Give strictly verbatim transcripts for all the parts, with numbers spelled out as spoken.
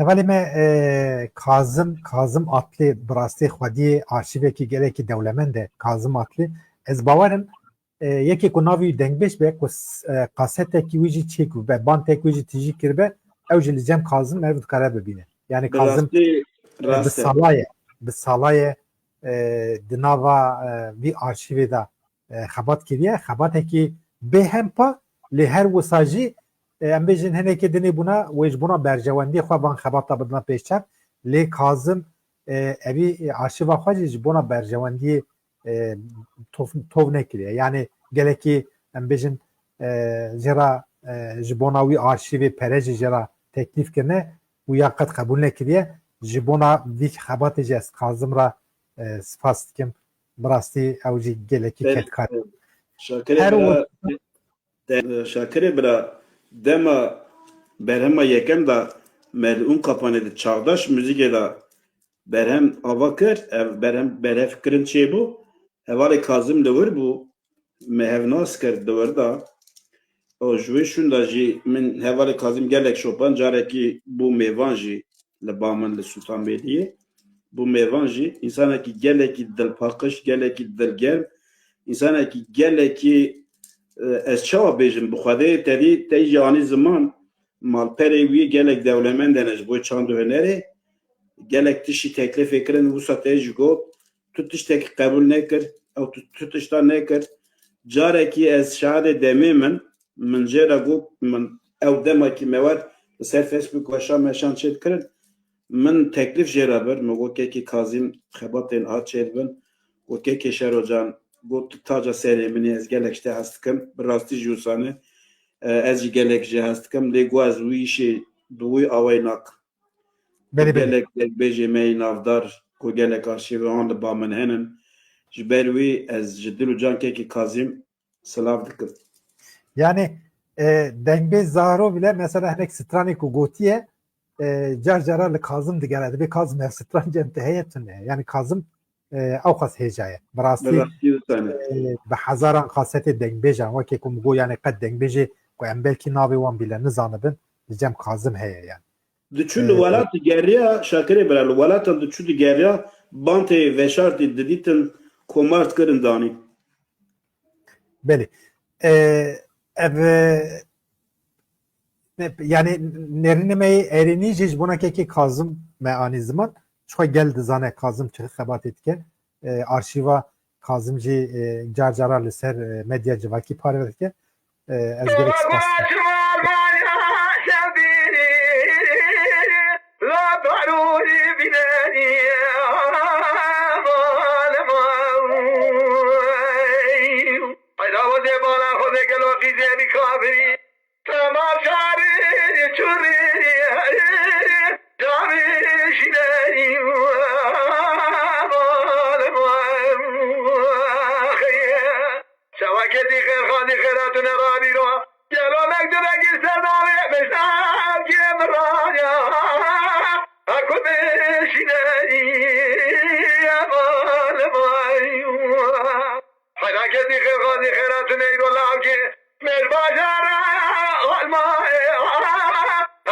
Hevalê me, e, Kazim, Kazim Atlı, bi rastî xwediyê arşîvekî gelekî dewlemend e. Kazim Atlı, ez bawer im, e, yekê ku navê wî Dengbêj be, ku s-, e, kasetekî wî jî çêkiribe, bantek wî jî tijî kiribe, ew jî li cem Kazim meriv dikare bibîne. Yani Bi Kazim, rastî e, bi rast e. Salaye, bi salaye, e, di nava, e, vî arşîvê de, e, xebat kiriye. Xebatekî bêhempa, lê her wisa jî, e, em bêjin hinekê dinê bûna, wê ji bona berjewendiyê xwe van xebata bidina pêşçav. Lê Kazim, e, evî, e, arşîva xwe jî ji bona berjewendiyê, e, tov, tov nekiriye. Yani gelekî, em bêjin, e, jê re, e, ji bona wî arşîvê pere jî jê re teklîf kirine û ya qet qebûl nekiriye. Ji bona vî xebatê jî ez Kazim re, e, spas dikim. Bi rastî ew jî gelekî Belê, kedkar e. Şakirê Her bira, wisa de, Şakirê bira, dema berhema yekem de Melûn Kapanê de çağdaş muzîkê de berhem ava kir, ev berhem berhevkirin çêbû. Hevalê Kazim li wir bû, me hev nas kir di wir de. Û ji wê şûn de jî min hevalê Kazim gelek şopan, carekî bû mêvan jî li ba min li Sultanbêliyê. Bû mêvan jî, însanekî gelekî dilpaqij, gelekî dilgerm, însanekî gelekî, e, ez çawa bêjim, bi Xwedê tevî te jî anî ziman, malperê wî gelek dewlemend hene ji bo çand û hunerê, gelek tiştî teklifê kirin, wisa te jî got, tu tiştekî qebûl nekir, ew tu, tu tişta nekir. Carekî ez şahidê demê min, min jê re got, min ew demekî me wer li ser Facebook weşan meşan çê dikirin. Min teklif jê re bir, min got, kekê Kazîm, xebatên a çê dibin. Got, kekê Şero can, got, tu taca serê min î, ez gelek ji te hez dikim. Bi rastî jî wisa ne. E, ez jî gelek ji hez dikim. Lê got, ez wî îşê bi wî awayî nakim. Belê, belê. Gelek dengbêjê me yê navdar, ku gelek arşîvê wan li ba min henin. Ji ber wî ez ji dil û can kekê Kazîm silav dikim. Yani, e, dengbêj Zahro bile mesela hinek stranê ku gotiye, e, car cara li Kazim digere. Dibê Kazim ev stran cem te heye tune. Yani Kazim, e, ew qas hêja ye. Bi rastî, Bi rastî wisa ne. e, bi hezaran kasetê dengbêjan, wekî ku min got, yani qet dengbêjê ku em belkî navê wan bile nizanibin, li cem Kazim heye yani. Diçû li E, welat digeriya, Şakirê bira, li welatan diçû digeriya, bantê veşartî didîtin, komar dikirin danî. Belê. E, ev, e, ne, yani nêrînê me yê erênî jî ji bona kekê Kazim me anî ziman. Çixwe gel dizane Kazim çi xebatê dike. E, arşîva Kazim jî, e, car cara li ser, e, medya civakî parve dike. E, ez gelek spas dikim. Şewekê dî xêr xwendî xêra tune rabîro. Gelo mek tu vekî ser navê min navgê min raya. Heku bêşîne eman eman. Xwedakê dî xêr xwendî xêra tune îro lavgê. Mêr bajara almayê.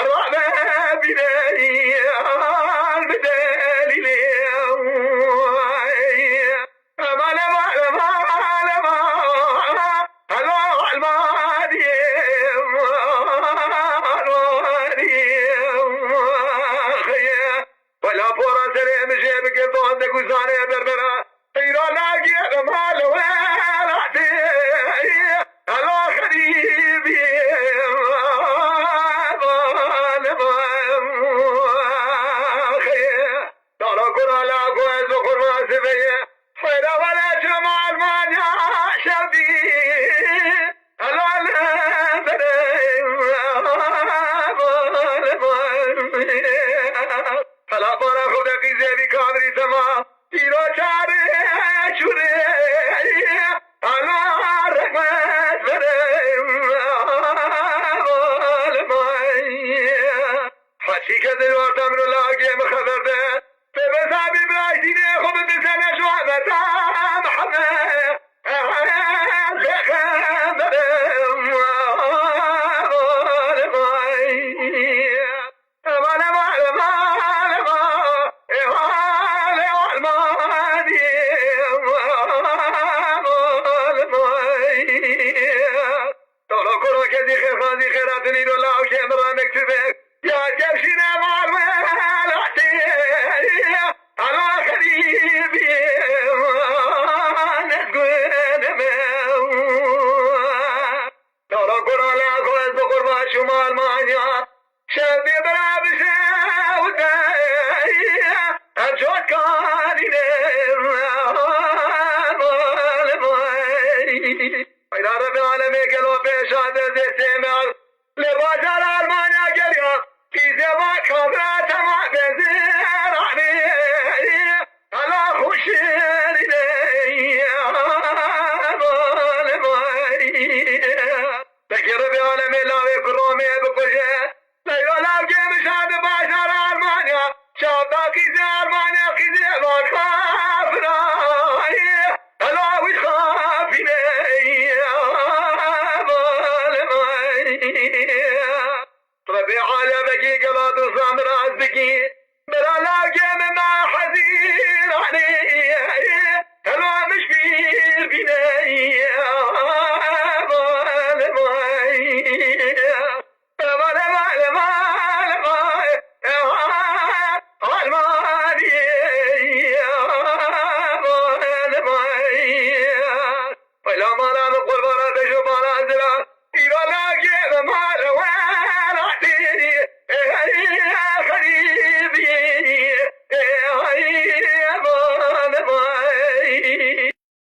Rabe bîne bi delîlê. Eman, eman, eman, eman. Alo, Elmanî, Elmanî. Xeye, wela pora serê min jê bike, don de guzane berbera. Îro nagê eman welatê. Alo, xerîbî, eman, eman. Xeye. Dala gura la go ez o xurma siveye. Xwêra wele çima Almanya şevdî. Helal bere. Hela bara xwe de qîzê vî kadrî sema. Îro çare çûrê. Hala rehmet bere. Hesî ke di ortam ro lagê min xeber de. Bebe sabî biraydînê xwe bi dizene ji Ahmeta Mihemed. Pêxemberim. Eman, eman, eman. Abdakî dermanê qîzê van xafirayê, hela wî xafîneyê, aman, aman. Rebê alemekî gela dizan rast bikî, bela lawkê min me hezîranê, hela min ji bîr bîneyê, aman, aman.